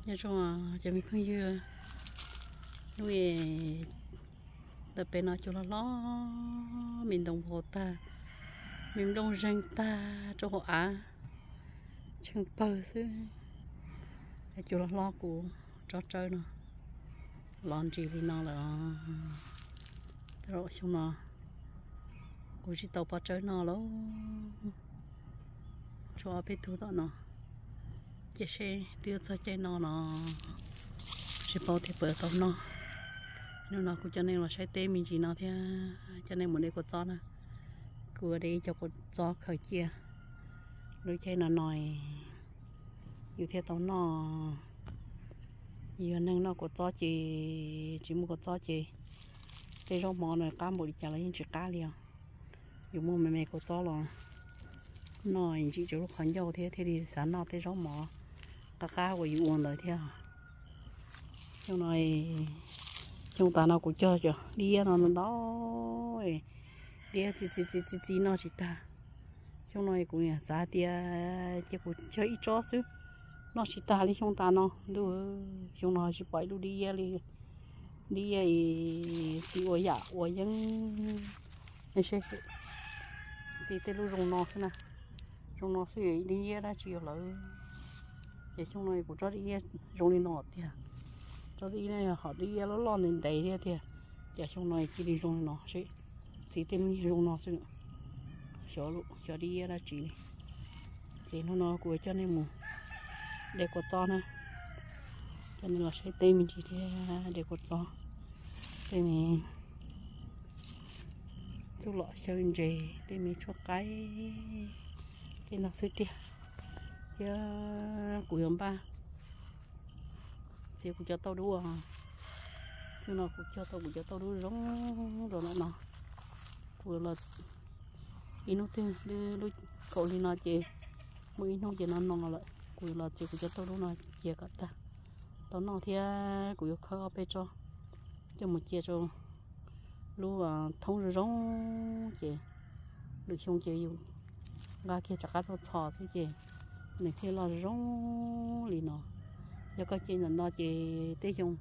Nyob zoo cov me phooj ywg, hnub ntawm peb no cua hlob hlob, me ntoo vau tag, me nplooj zeeg tag rau hauv av, tsheej pawg xwb. Cua hlob hlob kuv tsob tsawb no los ntsis li no lawm. Xyoo no kuv tsis tau pov tsawb no lauj. Tshuav ob peb tug tom no, cia seb twb yuav txog caij no no, tsis paub tias puas tau noj. Hnub no kuv coj nej los saib teb me ntsis no thiab coj nej mus de kua txob na. Kuv de ib co kua txob khaws cia, lub caij no no yus thiaj tau noj. Yus yog neeg noj kua txob ces tsis muaj kua txob ces tej zaub mov no qab npaum li cas los yeej tsis qab li os. Yus muaj me me kua txob los noj ntsim rau lub qhov ncauj thiab thiaj li xav noj tej zaub mov qab qab uas yus ua ntawd thiab. Xyoo no, xyoo tas no kuv cog cov dib iab no ntau ntau, dib iab txi txi txi txi txi noj tsis tag. Xyoo no kuv xav tias cia kuv cog ib tsob xwb, noj tsis tag li xyoo tas no. Ntuj, xyoo no tsis pom ib lub dib iab li, dib iab txi ua yam ua yeeb. Seb, txi tej lub zoo no xwb na, zoo no xwb, dib iab dab tsi lawm. Ces xyoo no kuv tsob dib iab zoo li no tiag, tsob dib iab no yog hom dib iab loj loj ntev ntev thiab tiag. Ces xyoo no cia li zoo li no seb, txi tej lub zoo no xwb, xyov dib iab dab tsi li. Ces hnub no kuv coj nej mus de kua txob na, coj nej los saib teb me ntsis thiab de kua txob. Tej me txuj lom xyaw ntses, tej me tshuaj qaib, tej no xwb tiag. Thiab kuv yuav npaj txiav kuv cov tauj dub. Xyoo no kuv cog tau kuv cov tauj dub zoo rau ntawm no. Kuv los ib hnub twg twb lub kaum li no ces muaj ib hnub ces no no lawm, kuv yuav los txiav kuv cov tauj dub no cia kom tag tau noj thiab kuv yuav khawb ob peb tsob coj mus cia rau lub thoob zoo zoo ces lwm xyoo ces yus nqa kiag rov qab tuaj txhos xwb ces nws thiaj loj zoo zoo li no. Yog koj cia ntawm no ces tej xyoo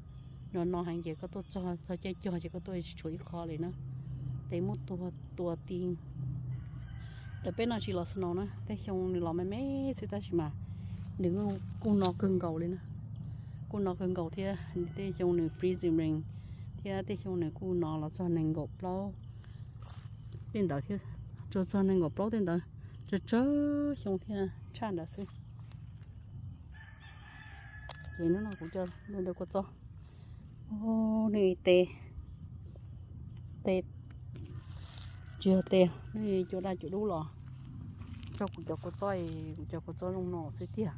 no no heev ces koj tuaj txog txog caij cog ces koj tuaj tsis tshuav ib qho li na, tes muab tuag tua ti. Tam peb no tsis los snow na, tej xyoo nws los me me xwb tab sis mas nws kuj no kawg nkaus li na, kuj no kawg nkaus thiab. Tej xyoo nws freezing rain thiab tej xyoo nws kuj no los txog nees nkaum plaub tej ntawd thiab, tsuas txog nees nkaum plaub tej ntawd, tsawg tsawg xyoo thiab tshaj ntawd xwb. Ces hnub no kuv coj nej de kua txob, nej tes, tes, tsis yog tes, nej cua daj cua dub los tso kuv cov kua txob, kuv cov kua txob zoo no xwb tiag.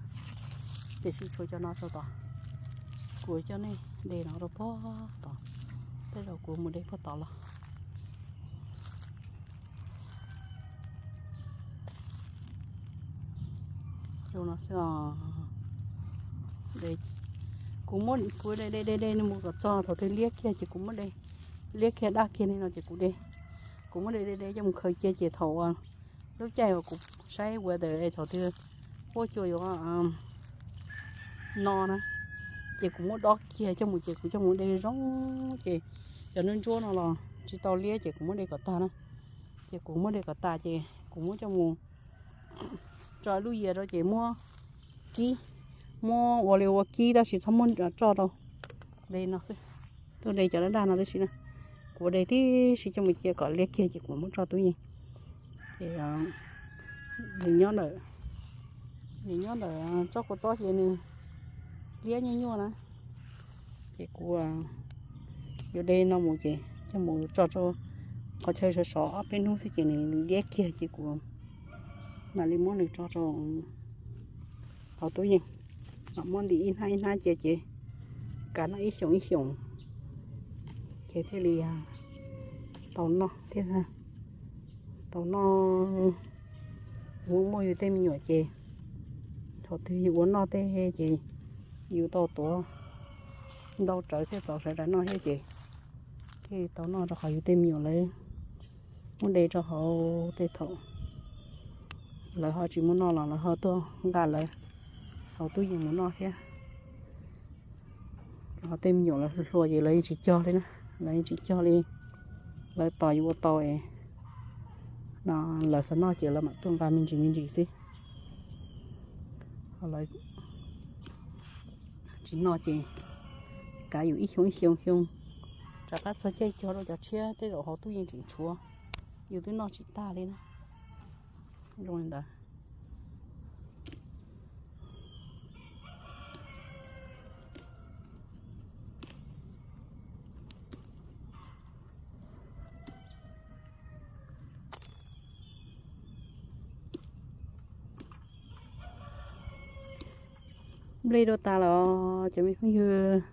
Tiam sis tshuav cov no rau tod, kuv coj nej de no rau puag tod, tej zaum kuv mus de puag tod los. Zoo no xwb os. Kuv muab, kuv de de de de mus kom txog thaum twg liab kiag ces kuv muab de, liab kiag daj kiag li no ces kuv de, kuv muab de de de coj mus khaws cia ces thaum uas lub caij uas kuv saib weather thaum twg huab cua yuav no na, ces kuv muab dob kiag coj mus ces kuv coj mus de zoo ces cov ntsuab ntsuab no los tsis tau liab ces kuv muab de kom tag na. Ces kuv muab de kom tas ces kuv muab coj mus tso lub yias rau ces muab kib, muab ua li ua kib tab sis txhob muab roj rau. De no xwb, tuaj de cov daj daj no tib si na. Kuv de tib si coj mus cia kom liab kiag ces kuv muab tso tub yeej. Ces nws nyob ntawm, nws nyob ntawm tsob kua txob ces nws liab nyuaj nyuaj na. Ces kuv yuav de no mus ces coj mus tso rau qhov chaw sov sov ob peb hnub xwb ces nws liab kiag ces kuv mam li muab nws tso rau hauv tub yeej, mam muab ntim ib hnab ib hnab cia ces kav noj ib xyoos ib xyoos ces thiaj li tau noj thiab. Tau noj, yus muaj yus tej me nyuam ces thaum twg yus ua noj tej ces yus tau tuav ntau rawv thiaj txaus sawv daws noj thiab ces thiaj li tau noj rau qhov yus tej me nyuam lawv muab de rau hauv tej thaum lawv ho tsis muaj noj los lawv ho tuaj nqa lawv hauv tub yees mus noj thiab. Ho tej me nyuam lawv hluas hluas ces lawv yeej tsis cog li na, lawv yeej tsis cog li. Lawv tos yuav ua tau es no lawv xav noj ces lawv mam tuaj nqa me ntsis me ntsis xwb. Ho lawv tsis noj ces kav yus ib xyoo ib xyoo xyoo, rov qab txog caij cog rau cov tshiab tej zaum hauv tub yeej tseem tshuav, yus twb noj tsis tag li na. Zoo li ntawd. Nplej dua tas lawm os cov me phooj ywg,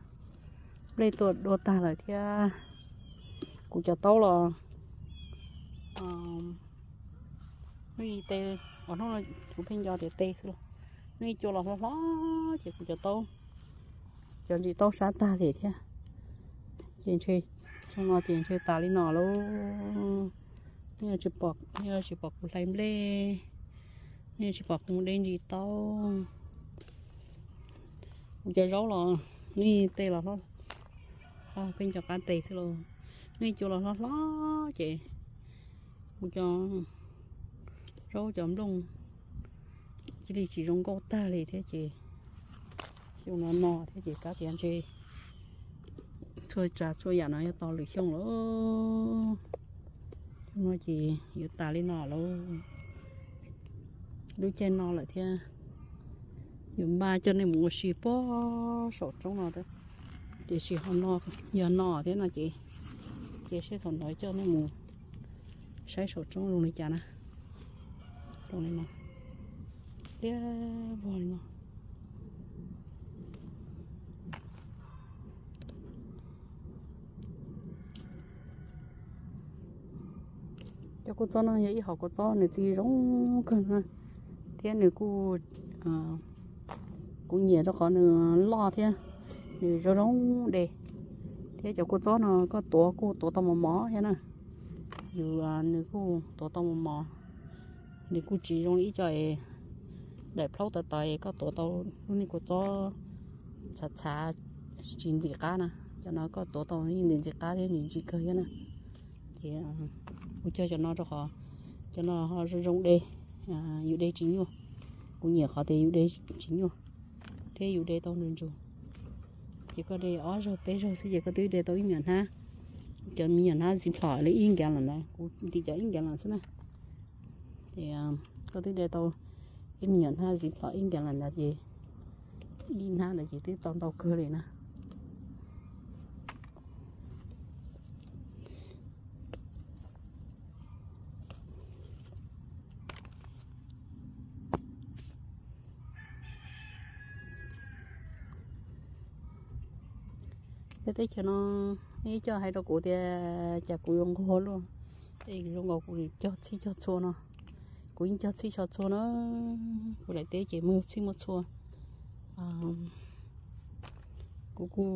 nplej tuaj dua tag lawm thiab. Kuv cov taub los hnub i te, hnub no kuv pheej nco tias te xwb los, hnub i cua los hlob hlob ces kuv cov taub, cov ntsis taub sab tag li thiab. Ces ntshe xyoo no ces ntshe tas li no lauj. Nej tsis pom, nej tsis pom kuv hlais nplej, nej tsis pom kuv mus de ntsis taub. Kuv cov zaub los hnub i te los hlob, pheej nco qab te xwb los, hnub i cua los hlob hlob ces kuv cov zaub cov nplooj cia li tsis zoo nkauj tag li thiab ces xyoo no no thiab ces kav tias ntshe txhua tsav txhua yam no yuav tos lwm xyoo lawm. Xyoo no ces yuav tas li no lawm. Lub caij no lawm thiab, yuav npaj coj nej mus ua si puag saum roob no, tiam sis ho no, yog no thiab no ces, ces seb thaum ntawd coj nej mus saib saum roob zoo li cas na. Zoo li no, tiab vog li no. Cov kua txob no yog ib hom kua txob nws txi zoo kawg na, thiab nws kuj, kuv nyiam rau qhov nws loj thiab nws zoo zoo de. Thiab cov kua txob no koj tuav kuj tuav tau mos mos thiab na. Yus, nws kuj tuav tau mos mos, nws kuj tsis zoo li ib co es daim plaub tawv tawv es koj tuav tau lub niag kua txob txhav txhav tsis ntxim qab na. Cov no koj tuav tau yeej ntxim ntxim qab thiab nws ntsim kawg thiab na. Ces kuv cog cov no rau qhov cov no ho zoo zoo de, yus de tsis nyuaj. Kuv nyiam qhov tias yus de tsis nyuaj thiab yus de tau ntsug ntsug. Ces koj de ob zaug peb zaug xwb ces koj twb de tau ib me nyuam hnab. Cov me nyuam hnab Ziploc li ib nkav lawm ntawd, kuv ntim cov ib nkav lawm xwb na. Ces koj twb de tau ib me nyuam hnab Ziploc ib nkav lawm ntawd ces ib hnab ntawd ces twb tau ntau kawg li na. Peb teb chaws no, ib co hais rau kuv tias cas kuv yuav nquag luaj, es zoo nkaus kuv cog txhij cog txhua no. Kuv yeej cog txhij cog txhua na, kuv daim teb ces muaj txhij muaj txhua. Kuv kuj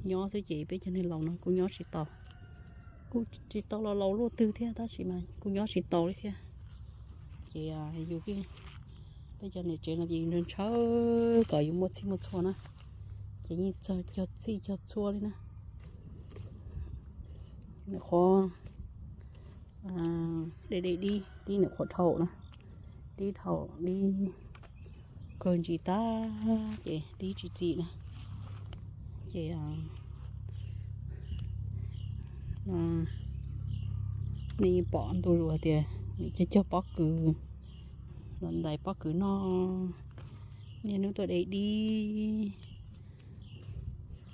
nyob xwb ces peb cov neeg laus no kuj nyob tsis tau, kuj tsis tau los laus luaj twg thiab tab sis mas kuj nyob tsis tau li thiab. Ces yus, peb cov niam tsev no ces yus ntshaw ntshaw kom yus muaj txhij muaj txhua na, ces yeej cog txhij cog txhua li na. Nws qhuav de de dib, dib nws qhuav dhau na, dib dhau, dib kawg ntsis tag ces dib tsis txi na. Ces nej pom ntu zus hais tias nws cog cog pob kws, ntais pob kws noj, niaj hnub tuaj de dib,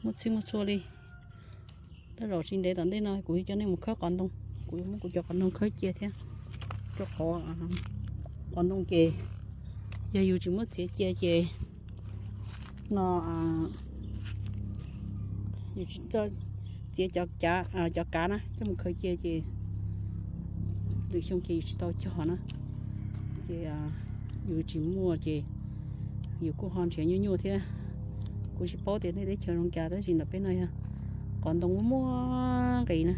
muaj txhij muaj txhua li. Tej zaum tsis ntev tom ntej no kuv yuav coj nej mus khawb qos ntoo, kuv yuav muab kuv cov qos ntoo khawb cia thiab, rau qhov qos ntoo ces yog yus tsis muab txiav cia ces no yus tsis txiav cov kav na coj mus khaws cia ces lwm xyoo ces yus tsis tau cog na. Ces yus tsis muaj ces yus kuj ho nrhiav nyuaj nyuaj thiab. Kuv tsis paub tias nej teb chaws zoo cas tab sis ntawm peb no yog qos ntoo muaj muaj nqis na.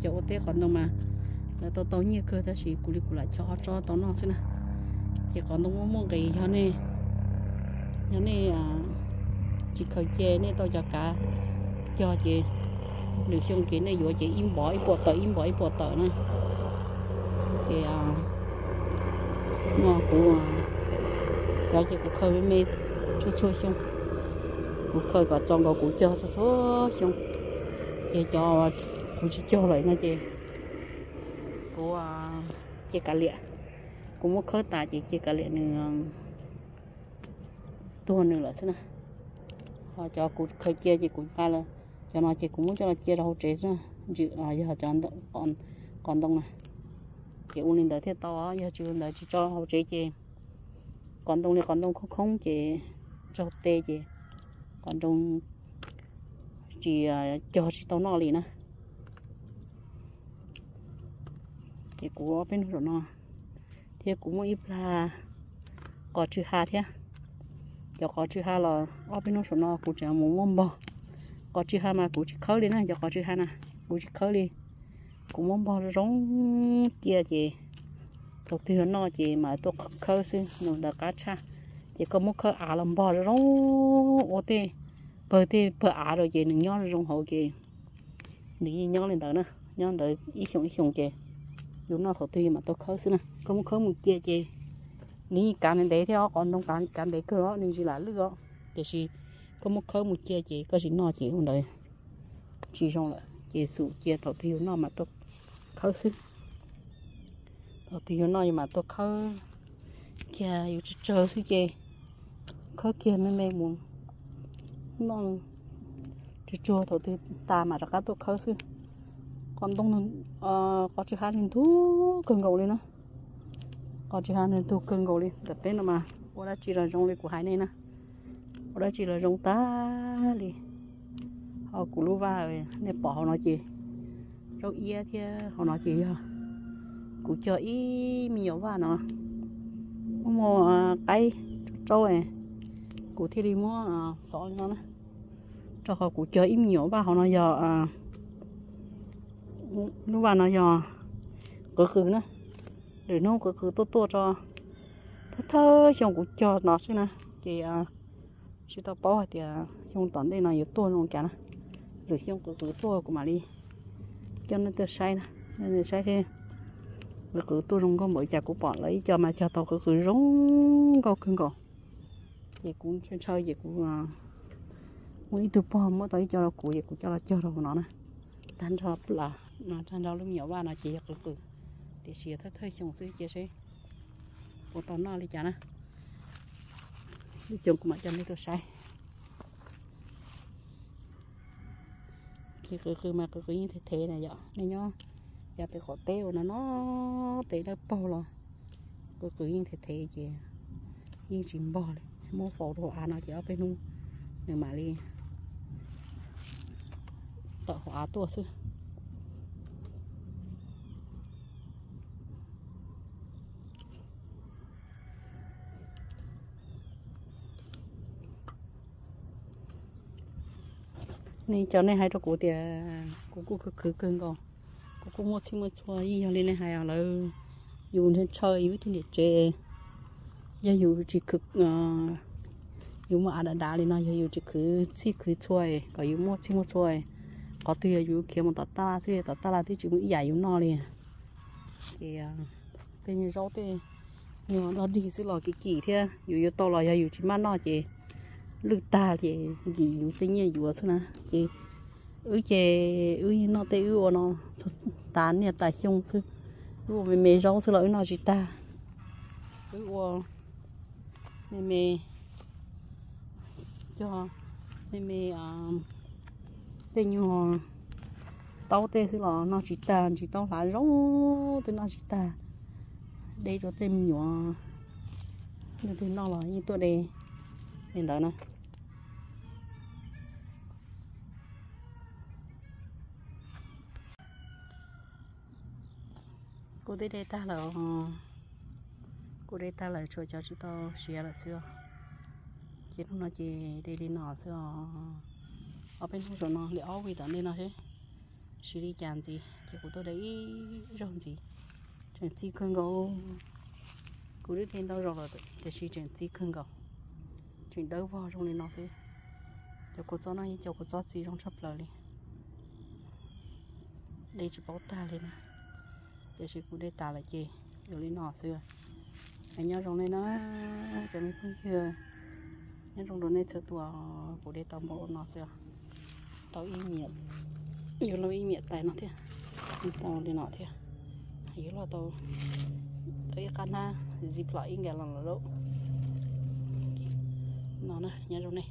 Cov ua teb qos ntoo mas lawv tau tau nyiaj kawg tab sis kuv li kuv lam cog ob tsob tau noj xwb na. Ces qos ntoo muaj muaj nqis, yog nej, yog nej tsis khaws cia nej tau cov kav cog ces lwm xyoo ces nej yuav ces ib npov ib puas tawm ib npov ib puas tawm na. Ces no kuv cov ces kuv khaws me me txhua txhua xyoo, kuv khaws kom txaus nkaus kuv cog txhua txhua xyoo. Ces cov kuv tsis cog lawm no ces kuv cia kav liam, kuv muab khawb tas ces cia kav liam nws tuag nws lawm xwb na. Ho cov kuv khaws cia ces kuv nqa los, cov no ces kuv muab coj los cia rau hauv tsev xwb na, yog cov qos ntoo na. Ces ua li ntawd thiaj tau, yog tsis li ntawd tsis tso hauv tsev ces qos ntoo li qos ntoo khoob khoob ces ntsaug tes ces qos ntoo tsis cog tsis tau noj li na. Ces kuv ob peb hnub saum no thiab kuv muaj ib plag qos tsw ha thiab. Cov qos tsw ha los ob peb hnub saum no kuv tseem mus muab npog. Qos tsw ha mas kuv tsis khawb li na, cov qos tsw ha na kuv tsis khawb li. Kuv muab npog zoo cia ces thaum twg yuav noj ces mam tuaj khawb xwb, nws ntawd qab tshaj. Ces koj muab khawb av los npog zoo zoo ua tej pawg tej pawg av rau ces nws nyob zoo zoo hauv ces nws yeej nyob li ntawd na, nyob ntawd ib xyoos ib xyoos ces yus noj thaum twg yus mam tuaj khawb xwb na. Koj muab khawb mus cia ces nws yeej kav ntev ntev thiab os, qos ntoo kav ntev kawg os, nws tsis lam lwj os. Tiam sis koj muab khawb mus cia ces koj tsis noj ces ua ntawd tsis zoo lawm, ces xum cia thaum twg yus noj mas tuaj khawb xwb. Thaum twg yus noj yus mam tuaj khawb kiag, yus tsawg tsawg xwb ces khawb kiag me me mus noj tsuag tsuag, thaum twg tas mam rov qab tuaj khawb xwb. Qos ntoo, qos tsw ha nws ntug kawg nkaus li na. Qos tsw ha nws ntug kawg nkaus li. Ntawm peb no mas ua dab tsi los zoo li kuv hais nej na, ua dab tsi los zoo tag li. Ho kuv lub vaj nej pom hauv no ces zaub iab thiab hauv no ces yog kuv cog ib me nyuam vaj no, muaj muaj qaib tsaub, kuv thiaj li muab xov li no na. Rau qhov kuv cog ib me nyuam vaj hauv no yog, lub vaj no yog qwv qws na. Lwm hnub qwv qws tuaj tuaj tso, thawj thawj xyoo kuv cog no xwb na. Ces tsis tau paub hais tias xyoo tom ntej no yuav tuaj zoo cas na. Lwm xyoo qwv qws tuaj kuv mam li coj nej tuaj saib na, nej saib thiab. Qwv qws tuaj zoo nkauj npaum cas, kuv pom lawv ib co mas cog tau qwv qws zoo nkauj kawg nkaus. Ces kuv ntshaw ntshaw ces kuv muaj ib tug pog muab tau ib co rau kuv ces kuv coj los cog rau hauv no na. Tag nrho plas, tag nrho lub me nyuam vaj no ces yog qwv qws, tiam sis thawj thawj xyoo xwb cia seb puas tau noj li cas na. Lwm xyoo kuv mam coj nej tuaj saib. Ces qwv qws mas qwv qws yeej thev thev na yom, nej nyob yav pem qaum teb uas no no, tes dawb paug los qwv qws yeej thev thev ces yeej tsis npog li. Muab faus rau hauv av no ces ob peb hnub nws mam li tawm hauv av tuaj xwb. Nej cov nej hais rau kuv tias kuv kuj khwv khwv kawg nkaus, kuv kuj muaj txhij muaj txhua ib yam li nej hais os. Lawv, yus ntshaw yus ib tug niam tsev, yog yus tsis khwv, yus muaj av dav dav li no, yog yus tsis khwv txhij khwv txhua kom yus muaj txhij muaj txhua, qhov twg yog yus khiav mus tom taj laj xwb, tom taj laj twb tsis muaj ib yam yus noj li. Ces tej nyuag zaub tej nyuag dog dig xwb los kim kim thiab, yus yuav tau los yog yus tsis maj noj ces lwj tag ces nkim yus tej nyiaj yuav xwb na. Ces wb ces wb noj tej wb ua no tas niaj tas xyoo xwb, wb ua me me zaub xwb los wb noj tsis tag. Wb ua me me, cog me me tej nyuag taub tej xwb los noj tsis tag, ntsis taub hlav zoo twb noj tsis tag. De rau tej me nyuam leej twg noj los yeej tuaj de li ntawd na. Kuv twb de tag lawm, kuv de tag lawm tshuav cov tsis tau siav lawm xwb os. Ces hnub no ces de li no xwb os. Ob peb hnub saum no li ob vij tom ntej no seb siv li cas ntxiv ces kuv tuaj de ib zaug ntxiv. Tseem txi kawg nkaus. Kuv twb de ntau zaus lawm tiam sis tseem txi kawg nkaus. Tseem dawb vog zoo li no xwb. Cov kua txob no yog cov kua txob txiv zoo tshaj plaws li, de tsis paub tag li na. Tiam sis kuv de tas lawm ces yuav li no xwb. Nyob zoo nej na, cov me phooj ywg, nyob zoo rau nej txhua tus. Kuv de tau npaum li no xwb, tau ib miam, yuav luaj ib miam tais no thiab. Tau li no thiab, yuav luaj tau, tau ib qab hnab Ziploc ib nkas los lawm lauj. No na, nyob zoo nej.